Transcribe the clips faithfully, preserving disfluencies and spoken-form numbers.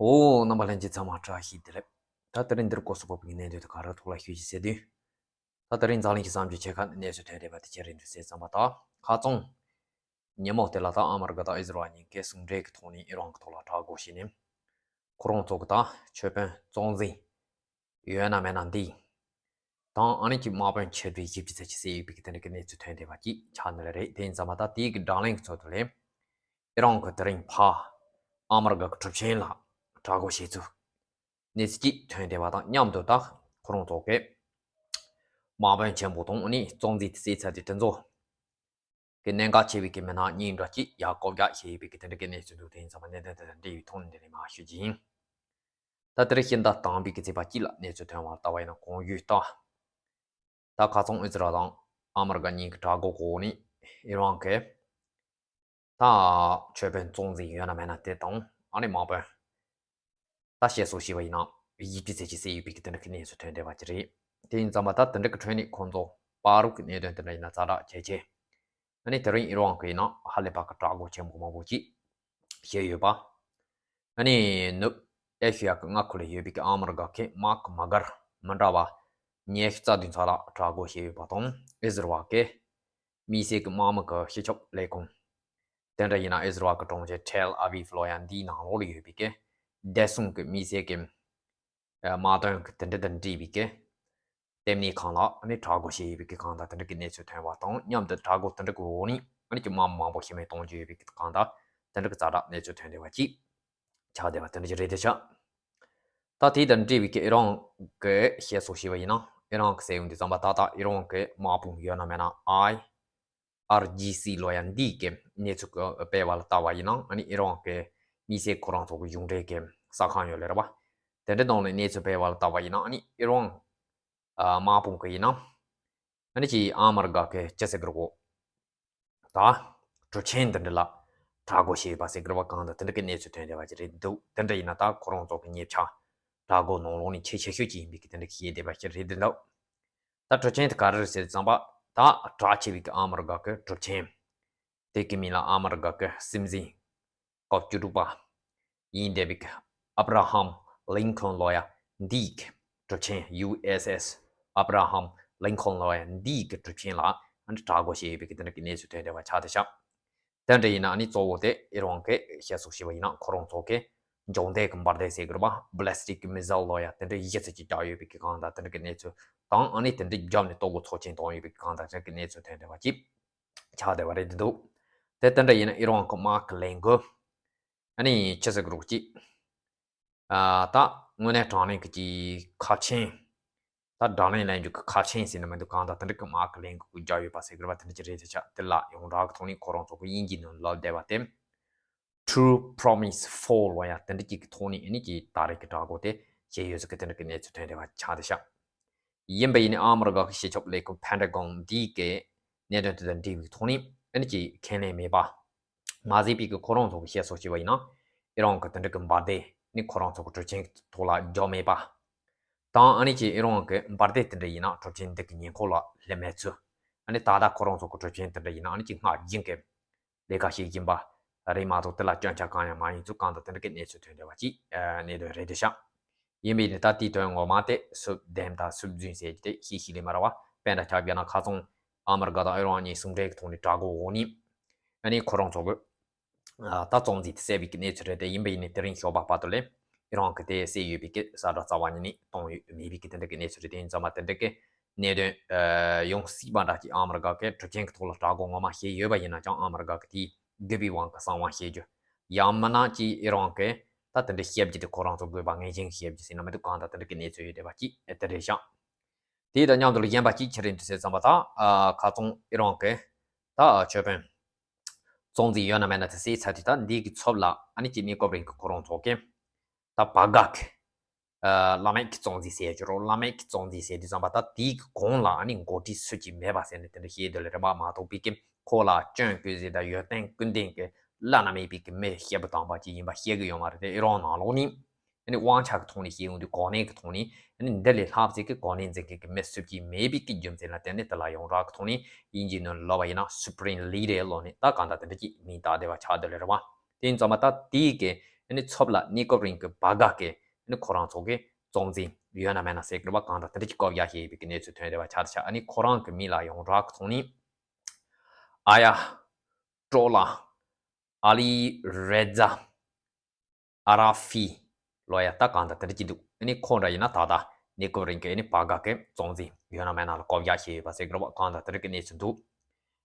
ཨོ། རྣམ་པ་ལྷན་རྒྱས་ཚང་མ་བཀྲ་ཤིས་བདེ་ལེགས། ད་དེ་རིང་འདིར་སྐོར་སོགས་པོ་པའི་གནད་དོན་དུ་ག་རེ་ཐོག་ལ་ཤོད་ཅིག་ཟེར་དུས། ད་དེ་རིང་འཛམ་གླིང་གི་བསམ་བརྗོད་ཆེ་ཁག་ནས་གནས་ཚུལ་ཐོན་བསྡད་པ་དེ་ཁྱེད་རང་ཚོ་གསན་ཙམ་པ་དང་། ཁ་རྩང་ཉིན་མོ་དེ་ལ་ད་ཨ་མི་རི་ཀ་དང་ཨི་ཟི་རལ་གཉིས་ཀས་ཟུང་འབྲེལ་གྱི་ཐོག་ནས་ཨི་རན་གྱི་ཐོག་ལ་དྲག་རྒོལ་བྱས་ནས། ཁོ་རང་ཚོ་གི་ད་ཆོས་དཔོན་གཙོ་འཛིན་ཡོད་ན་མེད་ན་འདི། དང་ཨ་ནི་གི་དམག་དཔོན་ཆེ་བའི་ཡིབ་ཀྱི་ཚད་ཀྱི་སྲས་ཡོད་པའི་གི་དེ་འདྲ་གི་གནས་ཚུལ་ཐོན་བསྡད་པ་ཅིག་ཆགས་ནི་རེད། དེ་ཡིན་ཙམ་པ་ད་དེའི་གི་བགྲོ་གླེང་གི་ཚོགས་འདུ་ལས། ཨི་རན་གྱི་དེ་རིང་ཕ་ཨ་མི་རི་ཀ་གི་གྲུབ་ཆེན་ལ་དྲག་རྒོལ་བྱས་ཚུལ་གནས་ཚུལ་ཅིག་ཐོན་བསྡད་པ་དང་མཉམ་དུ། ད་ཁོ་རང་ཚོ་གི་དམག་དཔོན་ཆེན་པོ་དང་ཨ་ནི་གཙོ་འཛིན་དེ་སྲས་ཚ་དེ་དེ་ཚོ་གི་གནད་འགག་ཆེ་བའི་གི་མི་སྣ་གཉིས་འདྲ་ཅིག་ཡར་བསྐོ་བཞག་བྱས་ཡོད་པའི་གི་དེ་འདྲ་གི་གནས་ཚུལ་འདུག་དེ་ཡིན་ཙམ་པ་གནད་དོན་དེ་དང་འབྲེལ་བའི་ཐོག་ནས་འདི་ནས་མར་ཞུ་རྒྱུ་ཡིན། ད་དེ་རིང་ཕྱི་ཟླ་དང་པོའི་གི་ཚེས་པ་གཅིག་ལ་གནས་ཚུལ་ཐོན་པ་ལྟ་བ་ཡིན་ན། གོང་ཞུས་ལྟར། ད་ཁ་རྩང་ཨི་ཟི་རལ་དང་ཨ་མི་རི་ཀ་གཉིས་ཀྱི་དྲག་རྒོལ་འོག་ནས་ཨི་རན་གྱི་ད་ཆོས་དཔོན་གཙོ་འཛིན་ཡོད་ན་མེད་ན་དེ་དང་ཨ་ནི་དམག་དཔོན་ད་བཤད་སྲོལ་ཞིག་བ་ཡིན་ན་ཡིབ་ཀྱི་ཚད་ཀྱི་སྲས་ཡོད་པའི་གི་དེ་འདྲ་གི་གནས་ཚུལ་ཐོན་བསྡད་པ་ཅིག་རེད། དེ་ཡིན་ཙམ་པ་ད་དེ་འདྲ་གི་ཁྲོད་ནས་ཁོང་ཚོ་བར་དུ་གི་གནད་དོན་དེ་འདྲ་ཡིན་ན་ཛ་དྲག་ཆེ་ཆེ། ཨ་ནི་དེ་རིང་ཨི་རན་གྱི་ཡིན་ན་ཧ་ལས་པ་གི་དྲག་རྒོལ་ཆེན་པོ་མང་པོ་ཅིག་བྱས་ཡོད་པ། ཨ་ནི་ནུབ་ཨེ་ཤི་ཡ་གི་མངའ་ཁུལ་ལ་ཡོད་པའི་གི་ཨ་མི་རི་ཀ་གི་དམག་གི་མ་སྒར་མི་འདྲ་བ་ཉི་ཤུ་རྩ་བདུན་ཙམ་ལ་དྲག་རྒོལ་བྱས་ཡོད་པ་དང་། ཨི་ཟི་རལ་གི་དམིགས་བསལ་གྱི་དམག་མི་གི་སྤྱི་ཁྱབ་ལས་ཁུངས། དེ་འདྲ་ཡིན་ན་ཨི་ཟི་རལ་གྱི་གྲོང་ཁྱེར་ཐེལ་ཨ་བིབ་ལོ་ཡ་འདིའི་ནང་ལོགས་ལ་ཡོད་པའི་གི་བདེ་སྲུང་གི་དམིགས་བསལ་གྱི་དམག་དོན་གྱི་དེ་འདྲ་དང་འབྲེལ་བའི་གི་ལྟེ་གནས་ཁང་ལ་ཨ་ནི་དྲག་རྒོལ་བྱས་ཡོད་པའི་གི་གང་དང་དེ་འདྲ་གི་གནས་ཚུལ་ཐོན་པ་དང་མཉམ་དུ། དྲག་རྒོལ་དེ་འདྲ་གི་འོག་ནས་ཨ་ནི་གི་དམག་མི་མང་པོ་ཤི་རྨས་གཏོང་རྒྱུ་ཡོད་པའི་གི་གང་དང་དེ་འདྲ་གི་ཛ་དྲག་གནས་ཚུལ་ཐོན་བསྡད་པ་ཅིག་ཆགས་བསྡད་པ་དེ་འདྲ་ཅིག་རེད་དེ་ཤག་ད་དེ་དང་འབྲེལ་བའི་གི་ཨི་རན་གྱི་བཤད་སྲོལ་ཞིག་བ་ཡིན་ན། ཨི་རན་གྱི་ཟེར་ཡོང་དུས་ཙམ་པ་ད་ལྟ་ཨི་རན་གྱི་དམག་དཔུང་ཡོད་ན་མེད་ན་ཨའི་ཨར་ཇི་སི་ལོ་ཡ་འདིའི་གི་གནས་ཚུལ་གྱི་སྤེལ་བ་ལ་ལྟ་བ་ཡིན་ན། ཨ་ནི་ཨི་རན་གྱི་དམིགས་བསལ་ཁོ་རང་ཚོ་གི་གཞུང་འབྲེལ་གྱི་གསར་ཁང་ཡོད་ལེ་རེད་བ། དེ་འདྲ་ནང་ནས་གནས་ཚུལ་སྤེལ་བ་ལ་ལྟ་བ་ཡིན་ན། ཨ་ནི་ཨི་རན་དམག་དཔུང་གི་ཡིན་ན། ཨ་ནི་ཅི་ཨ་མི་རི་ཀ་གི་ཅི་ཟེར་གི་རེད་གོ། ད་གྲུབ་ཆེན་འདི་འདྲ་ལ་དྲག་རྒོལ་བྱས་པ་ཟེར་གི་རེད་བ། གང་དང་དེ་འདྲ་གི་གནས་ཚུལ་ཐོན་བསྡད་པ་ཅིག་རེད་འདུག་དེ་འདྲ་ཡིན་ན་ད་ཁོ་རང་ཚོ་གི་ཉེ་ཆར་དྲག་རྒོལ་ནང་ལོགས་ནས་ཆེས་ཆེ་ཤོས་ཅིག་ཡིན་པའི་གི་དེ་འདྲ་གི་བཤད་བསྡད་པ་ཞིག་རེད་འདི་འདུག་ད་གྲུབ་ཆེན་དེ་ག་རེ་རེད་ཟེར་ཙམ་པ། ད་གྲགས་ཆེ་བའི་གི་ཨ་མི་རི་ཀ་གི་གྲུབ་ཆེན་དེ་གི་མིང་ལ་ཨ་མི་རི་ཀ་གི་སྲིད་འཛིན་སྐབས་བཅུ་དྲུག་པ་ཡིན་བསྡད་པའི་གི་ཨབ་ར་ཧམ་ལིན་ཁོན་ལོ་ཡ་འདིའི་གི་གྲུབ་ཆེན། ཡུ་ཨེས་ཨེས་ཨབ་ར་ཧམ་ལིན་ཁོན་ལོ་ཡ་འདིའི་གི་གྲུབ་ཆེན་ལ་ཨ་ནི་དྲག་རྒོལ་བྱས་ཡོད་པའི་གི་དེ་འདྲ་གི་གནས་ཚུལ་ཐོན་བསྡད་པ་ཆགས་བསྡད་ཤག་དེ་འདྲ་ཡིན་ན་ཨ་ནི་གཙོ་བོ་དེ་ཨི་རན་གྱི་བཤད་སྲོལ་ཞིག་བ་ཡིན་ན་ཁོ་རང་ཚོ་གི་འཇོང་དེ་གི་འབར་མདེལ་ཟེར་གི་རེད་པ། བྷ་ལེ་སི་ཊིག་མི་སི་ལ་ལོ་ཡ་དེ་འདྲ་ཡི་གེ་ཚིག་ཅིག་བཀྲ་ཡོད་པའི་གི་གང་དང་དེ་འདྲ་གི་གནས་ཚུལ་དང་། ཨ་ནི་དེ་འདྲ་བརྒྱབ་ནས་ལྟོ་གོས་ཚོགས་ཆེན་གཏོང་ཡོད་པའི་གི་གང་དང་དེ་འདྲ་གི་གནས་ཚུལ་ཐོན་བསྡད་པ་ཅིག་ཆགས་བསྡད་པ་རེད་འདུག་དེ་དེ་འདྲ་ཡིན་ན་ཨི་རན་གི་དམག་གི་ལས་འགུལ་ཨ་ནི་ཅི་ཟེར་གི་རེད་གོ་ཅིག་ཨ་ད་དངོས་གནས་དྲང་གནས་ཀྱི་ཁ་ཆེན། ད་དྲག་གནོན་ལེན་རྒྱུ་གི་ཁ་ཆེན་ཟེར་ན་མི་འདུག་གང་དང་དེ་འདྲ་གི་དམག་གི་ལས་འགུལ་རྒྱག་ཡོད་པ་ཟེར་གི་རེད་པ། དེ་འདྲ་ཅིག་རེད་དེ་ཤག་དེ་ལ་ཡོངས་གྲགས་ཀྱི་ཐོག་ནས་ཁོ་རང་ཚོ་གི་དབྱིན་ཇིའི་ནང་ལབ་བསྡད་པ་དེ། True Promise Fall ལོ་ཡ་དེ་འདྲ་ཅིག་གི་ཐོག་ནས་ཨ་ནི་ཅིག་ད་རེས་ཀྱི་དྲག་རྒོལ་དེ་བྱས་ཡོད་ཟེར་གི་དེ་འདྲ་གི་གནས་ཚུལ་ཐོན་བསྡད་པ་ཆགས་བསྡད་ཤག་ཡིན་པ་ཡིན་ནའི་ཨ་མི་རི་ཀ་གི་སྤྱི་ཁྱབ་ལས་ཁུངས་Pentagon འདིའི་གི་གནད་དོན་དེ་དང་འབྲེལ་བའི་ཐོག་ནས་ཨ་ནི་ཅིག་ཁས་ལེན་མེད་པ། མ་ཟད་པའི་གི་ཁོ་རང་ཚོ་གི་བཤད་སྲོལ་ཞིག་བ་ཡིན་ན། ཨི་རན་གི་དེ་འདྲ་གི་འབར་མདེལ་ནི་ཁོ་རང་ཚོ་གི་གྲུབ་ཆེན་གི་ཐོག་ལ་རྒྱག་མེད་པ། དང་ཨ་ནི་ཅིག་ཨི་རན་གི་འབར་མདེལ་དེ་འདྲ་ཡིན་ན་གྲུབ་ཆེན་འདི་གི་ཉེ་འཁོར་ལ་སླེབས་མེད་ཚུལ། ཨ་ནི་ད་ལྟ་ཁོ་རང་ཚོ་གི་གྲུབ་ཆེན་དེ་འདྲ་ཡིན་ན་ཨ་ནི་ཅིག་སྔར་རྒྱུན་གི་ལས་ཀ་བྱེད་ཀྱིན་པ་རེད་མ་གཏོགས་དེ་ལ་སྐྱོན་ཆ་གང་ཡང་མ་ཡིན་ཚུལ་གང་དང་དེ་འདྲ་གི་གནས་ཚུལ་ཐོན་བསྡད་པ་ཅིག་གནད་དོན་རེད་དེ་ཤག་ཡིན་པས་ནི་ད་དེའི་དོན་ངོ་མ་དེ་སུབ་བདེན་དང་སུབ་རྫུན་ཟེར་རྒྱུ་དེ་ཤེས་ཤེས་ལེ་མ་ར་བ། དཔེར་ན་ཆ་བཞག་ན་ཁ་སང་ཨ་མི་རི་ཀ་དང་ཨི་རན་གཉིས་ཟུང་འབྲེལ་གྱི་ཐོག་ནས་དྲག་རྒོལ་འོག་ནས་ཨ་ནི་ཁོ་རང་ཚོ་གི་ད་གཙོ་འཛིན་དེ་བསད་པའི་གི་གནས་ཚུལ་རེད་དེ། ཡིན་པས་ནི་དེ་རིང་ཞོགས་པ་བར་དུ་ལས་ཨི་རན་གྱིས་དེ་བསད་ཡོད་པའི་གི་གསལ་བསྒྲགས་རྩ་བ་ཉིད་ནས་གཏོང་ཡོད་མེད་པའི་གི་དེ་འདྲ་གི་གནས་ཚུལ་རེད་དེ། ཡིན་ཙང་མ་དེ་འདྲ་གི་གནད་དོན་ཡོང་སྲིད་པ་འདྲ་ཅིག་ཨ་མི་རི་ཀ་གི་གྲུབ་ཆེན་གྱི་ཐོག་ལ་དྲག་རྒོལ་ངོ་མ་བྱས་ཡོད་པ་ཡིན་ན་ཀྱང་ཨ་མི་རི་ཀ་གི་དེའི་དགོས་པའི་དབང་གིས་གསང་བ་བཤད་རྒྱུ། ཡང་མིན་ན་ཅིག་ཨི་རན་གྱིས་ད་དེ་འདྲ་བཤད་རྒྱུ་དེ་ཁོ་རང་ཚོ་དགོས་པ་ངེས་ཅན་བཤད་རྒྱུ་ཟེར་ན་མི་འདུག་གང་དང་དེ་འདྲ་གི་གནས་ཚུལ་ཡོད་བསྡད་པ་ཅིག་དེ་རེད་ཤག་དེ་དང་མཉམ་དུ་ལ་གཞན་པ་ཅིག་ཅི་རེད་འདུག་ཟེར་ཙམ་པ་ད། ཨ་ཁ་སང་ཨི་རན་གྱི་ད་ཆོས་དཔོན་གཙོ་འཛིན་ཡོད་ན་མེད་ན་དེ་བསད་ཚར་དུས་ད་འདི་གི་ཚབ་ལ་ཨ་ནི་ཅིག་གནས་སྐབས་རིང་གི་ཁོ་རང་ཚོ་གི་ད་བར་ག་གི་ཨ་བླ་མེད་ཀྱི་གཙོ་འཛིན་ཟེར་རྒྱུ་རོ། བླ་མེད་ཀྱི་གཙོ་འཛིན་ཟེར་དུས་ཙམ་པ་ད་དེའི་གི་གོང་ལ་ཨ་ནི་འགོ་ཁྲིད་སུ་ཅིག་མེད་པ་ཟེར་ནས་དེ་འདྲ་བཤད་འདུག་ལེ་རེད་པ། མ་གཏོགས་པའི་གི་ཁོ་ལ་སྐྱོན་བཀོད་ཟེར་དང་ཡོན་ཏན་ཀུན་ལྡན་གྱི་བླ་ན་མེད་པའི་གི་མི་སྐྱེས་བུ་དམ་པ་ཅིག་ཡིན་པ་བཤད་གི་ཡོད་མ་རེད་དེ། ཨི་རན་ནང་ལོགས་ནས་ཨ་ནི་དབང་ཆ་གི་ཐོག་ནས་བཤད་ཡོང་དུས་གོ་གནས་ཀྱི་ཐོག་ནས་ཨ་ནི་འདི་ལས་ལྷག་ཅིག་གི་གོ་གནས་འཛིན་མཁན་གྱི་མི་སུ་ཅིག་མེད་པའི་གི་རྒྱུ་མཚན་ལ་བརྟེན་ནས་དེ་ལ་ཡོངས་གྲགས་ཀྱི་ཐོག་ནས་དབྱིན་ཇིའི་ནང་ལབ་པ་ཡིན་ན་Supreme Leader ལོ་ནས་ད་གང་ལྟར་དེ་འདྲ་ཅིག་མིང་བཏགས་བསྡད་པ་ཆགས་བསྡད་ལེ་རེད་པ། དེ་ཡིན་ཙང་མ་ད་དེའི་གི་ ཨ་ནི་ཚབ་ལ་གནས་སྐབས་རིང་གི་བར་ག་གི་ཨ་ནི་ཁོ་རང་ཚོ་གི་གཙོ་འཛིན་ཡོད་ན་མེད་ན་ཟེར་གི་རེད་པ། གང་ལྟར་དེ་འདྲ་ཅིག་བཀོད་རྒྱ་བྱས་ཡོད་པའི་གི་གནས་ཚུལ་ཐོན་བསྡད་པ་ཆ་ཚང་། ཨ་ནི་ཁོ་རང་གི་མིང་ལ་ཡོངས་གྲགས་ཀྱི་ཐོག་ནས་ཨ་ཡ་ཏོ་ལ་ཨ་ལི་རེ་ཛ་ཨ་ར་ཧྥི་ལོ་ཡ་ད་གང་ལྟར་དེ་འདྲ་ཅིག་འདུག་ཨ་ནི་ཁོ་འདྲ་ཡིན་ན་ད་ལྟ་གནས་སྐབས་རིང་གི་ཨ་ནི་བར་ག་གི་གཙོ་འཛིན་ཡོད་ན་མེད་ན་ལ་བཀོད་རྒྱ་བྱས་ཡོད་པ་ཟེར་གི་རེད་པ། གང་ལྟར་དེ་འདྲ་གི་གནས་ཚུལ་འདུག་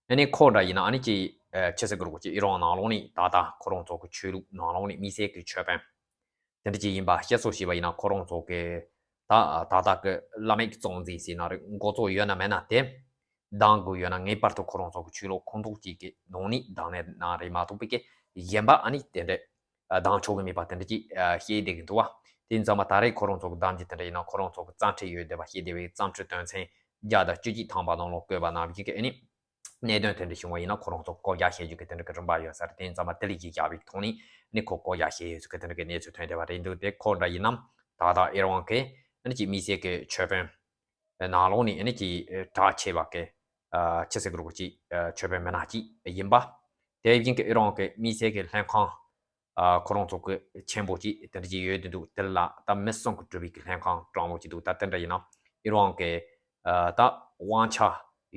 ཨ་ནི་ཁོ་འདྲ་ཡིན་ན་ཨ་ནི་ཅི་ཨ་ཆི་ཟེར་གི་རེད་པ། ཅི་ཨི་རན་ནང་ལོགས་ནས་ད་ལྟ་ཁོ་རང་ཚོ་གི་ཆོས་ལུགས་ནང་ལོགས་ནས་དམིགས་བསལ་གྱི་ཆོས་དཔོན་དེ་འདྲ་ཅིག་ཡིན་པ་སྤྱི་ཚོགས་ཞེས་པ་ཡིན་ན། ཁོ་རང་ཚོ་གི་ད་ད་ལྟ་གི་བླ་མེད་ཀྱི་གཙོ་འཛིན་ཟེར་ན་རེད། འགོ་གཙོ་ཡོད་ན་མེད་ན་དེ་གདམ་དགོས་ཡོད་ན་ངེས་པར་དུ་ཁོ་རང་ཚོ་གི་ཆོས་ལུགས་ཁོངས་གཏོགས་ཅིག་གི་ནང་ནས་གདམ་ནས་ན་རེད་མ་གཏོགས་པའི་གི་གཞན་པ་ཨ་ནི་དེ་འདྲ་གདམ་ཆོག་གི་མེད་པ་དེ་འདྲ་ཅིག་བཤད་བསྡད་གི་འདུག་བ། དེ་ཡིན་ཙང་མ་ད་རེས་ཁོ་རང་ཚོ་གི་གདམ་རྒྱུ་དེ་འདྲ་ཡིན་ན་ཁོ་རང་ཚོ་གི་རྩ་ཁྲིད་ཡོད་བསྡད་པ་བཤད་བསྡད་པའི་རྩ་ཁྲིད་དོན་ཚན་བརྒྱ་དང་བཅུ་གཅིག་ཐམ་པ་ནང་ལོགས་བཀོད་པ་ནང་བཞིན་གི་ཨ་ནི་གནད་དོན་དེ་འདྲ་བྱུང་བ་ཡིན་ན་ཁོ་རང་ཚོ་བཀོད་རྒྱ་བྱེད་རྒྱུ་གི་དེ་འདྲ་གི་རིམ་པ་ཡོད་ས་རེད། དེ་ཡིན་ཙང་མ་དེ་ལ་གཞི་བཞག་པའི་ཐོག་ནས་ནི་ཁོ་བཀོད་རྒྱ་བྱེད་ཡོད་ས་གི་དེ་འདྲ་གི་གནས་ཚུལ་ཐོན་བསྡད་པ་རེད་འདུག་དེ་ཁོ་འདྲ་ཡིན་ནམ། ད་ལྟ་ཨི་རན་གི་ཨ་ནི་ཅིག་དམིགས་བསལ་གི་ཆོས་དཔོན་ནང་ལོགས་ནས་ཨ་ནི་ཅིག་གྲགས་ཆེ་བ་གི་ཆི་ཟེར་གི་རེད་པ། ཅིག་ཆོས་དཔོན་མི་སྣ་ཅིག་ཡིན་པ། དེ་བཞིན་གི་ཨི་རན་གི་དམིགས་བསལ་གི་ལྷན་ཁང་ཨ་ཁོ་རང་ཚོ་གི་ཆེན་པོ་ཅིག་དེ་འདྲ་ཅིག་ཡོད་དེ་འདུག་དེ་ལ་ད་མི་གསུམ་གི་གྲུབ་པའི་གི་ལྷན་ཁང་དྲང་མོ་ཅིག་འདུག་ད་དེ་འདྲ་ཡིན་ན་ཨི་རན་གི་ཨ་ད་དབང་ཆ་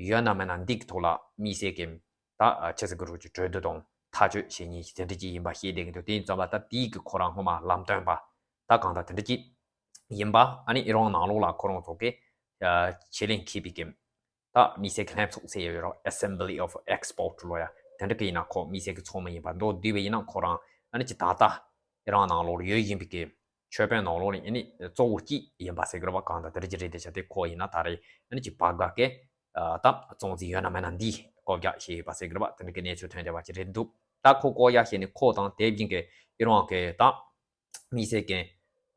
ཡོད་ན་མེད་ན་འདི་གི་ཐོག་ལ་དམིགས་བསལ་གི་ད་ཨ་ཆི་ཟེར་གི་རེད་པ། ཅིག་གྲོས་བསྡུར་དང་ཐག་གཅོད་བྱེད་མཁན་ཅིག་དེ་འདྲ་ཅིག་ཡིན་པ་ཤེས་བསྡད་གི་འདུག་དེ་ཡིན་ཙང་མ་ད་དེའི་གི་ཁོ་རང་སྔོན་མ་ལམ་སྟོན་པ་ད་གང་ལྟར་དེ་འདྲ་ཅིག་ཡིན་པ། ཨ་ནི་ཨི་རན་ནང་ལོགས་ལ་ཁོ་རང་ཚོ་གི་ཨ་ཆེད་ལས་མཁས་པའི་གི་ད་དམིགས་བསལ་གི་ལྷན་ཚོགས་ཟེར་ཡོད་རེད། Assembly of Expert ལོ་ཡ་དེ་འདྲ་གི་ཡིན་ན་ཁོ་དམིགས་བསལ་གི་ཚོགས་མི་ཡིན་པ་མདོར་བསྡུས་པ་ཡིན་ན་ཁོ་རང་ཨ་ནི་ཅིག་ད་ལྟ་ཨི་རན་ནང་ལོགས་ལ་ཡོད་བཞིན་པའི་གི་ཆོས་དཔོན་ནང་ལོགས་ནས་ཨ་ནི་གཙོ་བོ་གཅིག་ཡིན་པ་ཟེར་གི་རེད་པ། གང་ལྟར་དེ་འདྲ་ཅིག་རེད། དེ་ཆ་དེ་ཁོ་ཡིན་ན་ད་རེས་ཨ་ནི་ཅིག་བར་ག་གི་ཨ་ད་གཙོ་འཛིན་ཡོད་ན་མེད་ན་འདི་བཀོད་རྒྱ་བྱས་ཡོད་པ་ཟེར་གི་རེད་པ། དེ་འདྲ་གི་གནས་ཚུལ་ཐོན་བསྡད་པ་ཅིག་རེད་འདུག་ད་ཁོ་བཀོད་རྒྱ་བྱས་ནས་ཁོ་དང་དེ་བཞིན་གི་ཨི་རན་གི་ད་དམིགས་བསལ་གི་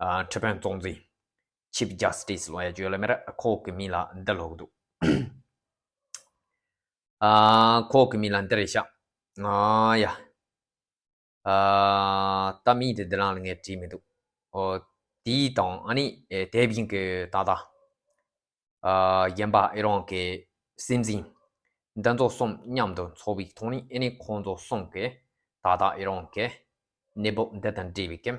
ཨ་ཁྲི་དཔོན་གཙོ་འཛིན་Chief Justice ལོ་ཡ་བརྗོད་ལ་མེད་ར། ཁོ་གི་མིང་ལ་འདི་ལོག་འདུག་ཨ་ཁོ་གི་མིང་ལ་འདི་རེད་ཤག་ཨ་ཡ། ཨ་ད་མིང་དེ་འདི་རང་ལ་ངས་བྲིས་མི་འདུག་ཨོ་དེའི་དང་ཨ་ནི་ཨེ་དེ་བཞིན་གི་ད་ལྟ་ཨ་གཞན་པ་ཨི་རན་གི་སྲིད་འཛིན་འདི་ཚོ་གསུམ་མཉམ་དུ་འཚོགས་པའི་ཐོག་ནས་ཨ་ནི་ཁོང་ཚོ་གསུམ་གི་ད་ལྟ་ཨི་རན་གི་གནས་བབ་འདི་དང་འབྲེལ་བའི་གི་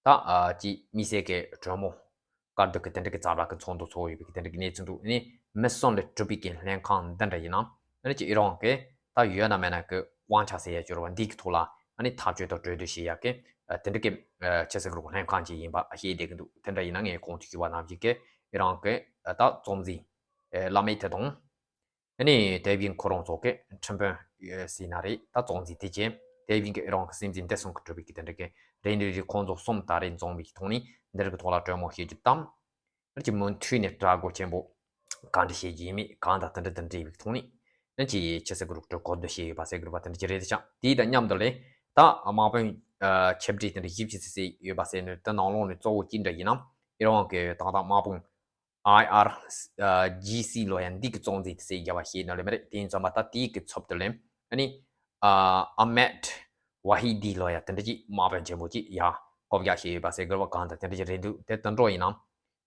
ད་ཨ་ཅིག་དམིགས་བསལ་གྱི་གྲོས་མོལ་བཀའ་བསྡུར་གྱི་དེ་འདྲ་གི་ཛ་དྲག་གི་ཚོགས་འདུ་ཚོགས་ཡོད་པའི་གི་དེ་འདྲ་གི་གནས་ཚུལ་འདུག་ཨ་ནི་མི་གསུམ་ལས་གྲུབ་པའི་གི་ལྷན་ཁང་འདི་འདྲ་ཡིན་ན་ཨ་ནི་ཅིག་ཨི་རན་གི་ད་ཡོད་ན་མེད་ན་གི་དབང་ཆ་ཟེར་ཡ་སྦྱོར་བ་འདི་གི་ཐོག་ལ་ཨ་ནི་ཐག་གཅོད་དང་གྲོས་བསྡུར་བྱེད་ཡ་གི་ཨ་དེ་འདྲ་གི་ཨ་ཆི་ཟེར་གི་རེད་པ། ལྷན་ཁང་ཅིག་ཡིན་པ་ཤེས་བསྡད་གི་འདུག་དེ་འདྲ་ཡིན་ན་ངས་གོང་དུ་ཞུས་པ་ནང་བཞིན་གི་ཨི་རན་གི་ཨ་ད་གཙོ་འཛིན་ཨ་བླ་མེད་དེ་དང་། ཨ་ནི་དེ་བཞིན་ཁོ་རང་ཚོ་གི་ཁྲིམས་དཔོན་ཟེར་ན་རེད། ད་གཙོ་འཛིན་དེ་བྱས་དེ་བཞིན་གི་ཨི་རན་གི་སྲིད་འཛིན་དེ་གསུམ་གི་གྲུབ་པའི་གི་དེ་འདྲ་གི་རེད་འདུག་རེད། ཁོང་ཚོ་གསུམ་ད་རེས་འཛོམས་པའི་ཐོག་ནས་འདི་རིགས་གི་ཐོག་ལ་གྲོས་མོལ་བྱེད་རྒྱུ་དང་། ཨ་ནི་ཅིག་མུ་མཐུད་ནས་གྲོས་འགོ་ཆེན་པོ་གང་འདྲ་བྱེད་རྒྱུ་ཡིན་མིན་གང་དང་དེ་འདྲ་དང་འབྲེལ་བའི་ཐོག་ནས་ཨ་ནི་ཅིག་ཆི་ཟེར་གི་རེད་པ། གྲོས་བསྡུར་བྱས་ཡོད་པ་ཟེར་གི་རེད་པ། དེ་འདྲ་ཅིག་རེད་ཤག་དེ་དང་མཉམ་དུ་ལས་ད་དམག་དཔོན་ཨ་ཆིབས་བསྒྲགས་དེ་འདྲ་བཞི་བཅུ་ཙམ་ཞིག་ཡོད་པ་ཟེར་ནས་དེ་ནང་ལོགས་ནས་གཙོ་བོ་གཅིག་འདྲ་ཡིན་ན་ཨི་རན་གི་ད་ལྟ་དམག་དཔོན་ཨའི་ཨར་ཨ་ཇི་སི་ལོ་ཡ་འདི་གི་གཙོ་འཛིན་དེ་ཟེར་རྒྱ་བ་ཤེས་ན་ལེ་མ་རེད། དེ་ཡིན་ཙང་མ་ད་དེའི་གི་ཚབ་ཏུ་ལེ་ཨ་ནི་ཨ་ཨ་མེད་ཝ་ཧི་དི་ལོ་ཡ་དེ་འདྲ་ཅིག་དམག་དཔོན་ཆེན་པོ་ཅིག་ཡ་བསྐོ་བཞག་བྱས་ཡོད་པ་ཟེར་དགོས་པ་གང་དང་དེ་འདྲ་ཅིག་རེད་འདུག་དེ་དུད་འགྲོ་ཡིན་ནམ་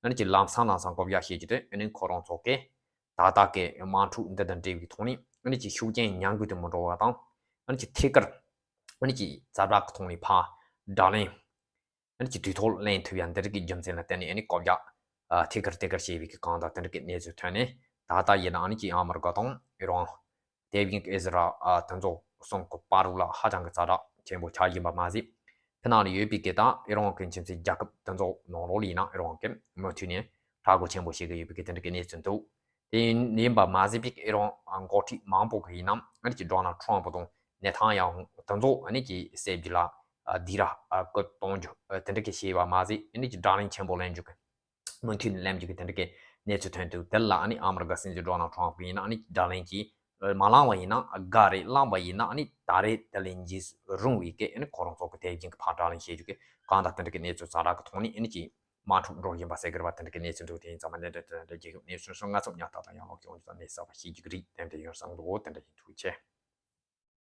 ཨ་ནི་ཅིག་ལམ་སང་ལམ་སང་བསྐོ་བཞག་བྱས་ཀྱི་དེ་ཨ་ནི་ཁོ་རང་ཚོ་གི་ད་ལྟ་གི་དམག་འཁྲུག་འདི་དང་འབྲེལ་བའི་ཐོག་ནས་ཨ་ནི་ཅིག་ཤུགས་རྐྱེན་ཉམས་རྒུད་དུ་མི་འགྲོ་བ་དང་ཨ་ནི་ཅིག་ཐད་ཀར་ཨ་ནི་ཅིག་ཛ་དྲག་གི་ཐོག་ནས་ཕར་བརྡ་ལན། ཨ་ནི་ཅིག་དུས་ཐོག་ལེན་ཐུབ་ཡ་འདི་རིགས་ཀྱི་རྒྱུ་མཚན་ལ་བརྟེན་ནས་ཨ་ནི་བསྐོ་བཞག་ཨ་ཐད་ཀར་ཐད་ཀར་བྱས་པའི་གི་གང་དང་དེ་འདྲ་གི་གནས་ཚུལ་ཐོན་ནས་ད་ལྟ་ཡིན་ན་ཨ་ནི་ཅིག་ཨ་མི་རི་ཀ་དང་ཨི་རན། དེ་བཞིན་གི་ཨི་ཟི་རལ་ཨ་དེ་ཚོ་གསུམ་གི་བར་ལ་ཧ་ཅང་གི་ཛ་དྲག་ཆེན་པོ་ཆགས་བཞིན་པ་མ་ཟད། ཕྱི་ནང་ལ་ཡོད་པའི་གི་ད་ཨི་རན་གི་ཁྱིམ་མཚེས་རྒྱལ་ཁབ་དེ་ཚོ་ནང་ལོགས་ལ་ཡིན་ན་ཨི་རན་གི་མུ་མཐུད་ནས་གྲོས་འགོ་ཆེན་པོ་བྱེད་ཀྱི་ཡོད་པའི་གི་དེ་འདྲ་གི་གནས་ཚུལ་འདུག་དེ་ཡིན་ཡིན་པ་མ་ཟད་པའི་གི་ཨི་རན་འགོ་ཁྲིད་མང་པོ་གི་ཡིན་ན་ཨ་ནི་ཅིག་ཌོ་ནལ་ཊམ་པ་དང་ནེ་ཐན་ཡ་ཧུ་དེ་ཚོ་ཨ་ནི་ཅིག་བསད་རྒྱུ་ལ་ཨ་སྡིགས་ར་ཨ་བསྐུལ་གཏོང་རྒྱུ་ཨ་དེ་འདྲ་གི་བྱས་པ་མ་ཟད་ཨ་ནི་ཅིག་བརྡ་ལན་ཆེན་པོ་ལེན་རྒྱུ་གི་མུ་མཐུད་ནས་ལེན་རྒྱུ་གི་དེ་འདྲ་གི་གནས་ཚུལ་ཐོན་འདུག་དེ་ལ་ཨ་ནི་ཨ་མི་རི་ཀ་སྲིད་འཛིན་ཌོ་ནལ་ཊམ་པ་ཡིན་ན་ཨ་ནི་བརྡ་ལན་གྱིས་མ་བླངས་པ་ཡིན་ན་དགའ་རེད། བླངས་པ་ཡིན་ན་ཨ་ནི་ད་རེས་དེ་ལན་གྱིས་རུང་བའི་གི་ཨ་ནི་ཁོ་རང་ཚོ་གི་དེ་བཞིན་གི་ཕར་བརྡ་ལན་བྱེད་རྒྱུ་གི་གང་དང་དེ་འདྲ་གི་གནས་ཚུལ་ཛ་དྲག་གི་ཐོག་ནས་ཨ་ནི་ཅིག་དམག་འཁྲུག་འགྲོ་བཞིན་པ་ཟེར་གི་རེད་པ། དེ་འདྲ་གི་གནས་ཚུལ་འདུག་དེ་ཡིན་ཙང་མ་གནད་དོན་དེ་འདྲ་རྒྱལ་ཁབ་གནས་ཚུལ་སོང་ང་ཚོ་ཉག་ཐག་དང་ཡང་ལོག་ཀྱང་ཡོང་ཙང་གནས་གསར་པ་ཤེས་རྒྱུ་གི་རིགས་དེ་འདྲ་ཡིན། ཐུགས་རྗེ་ཆེ།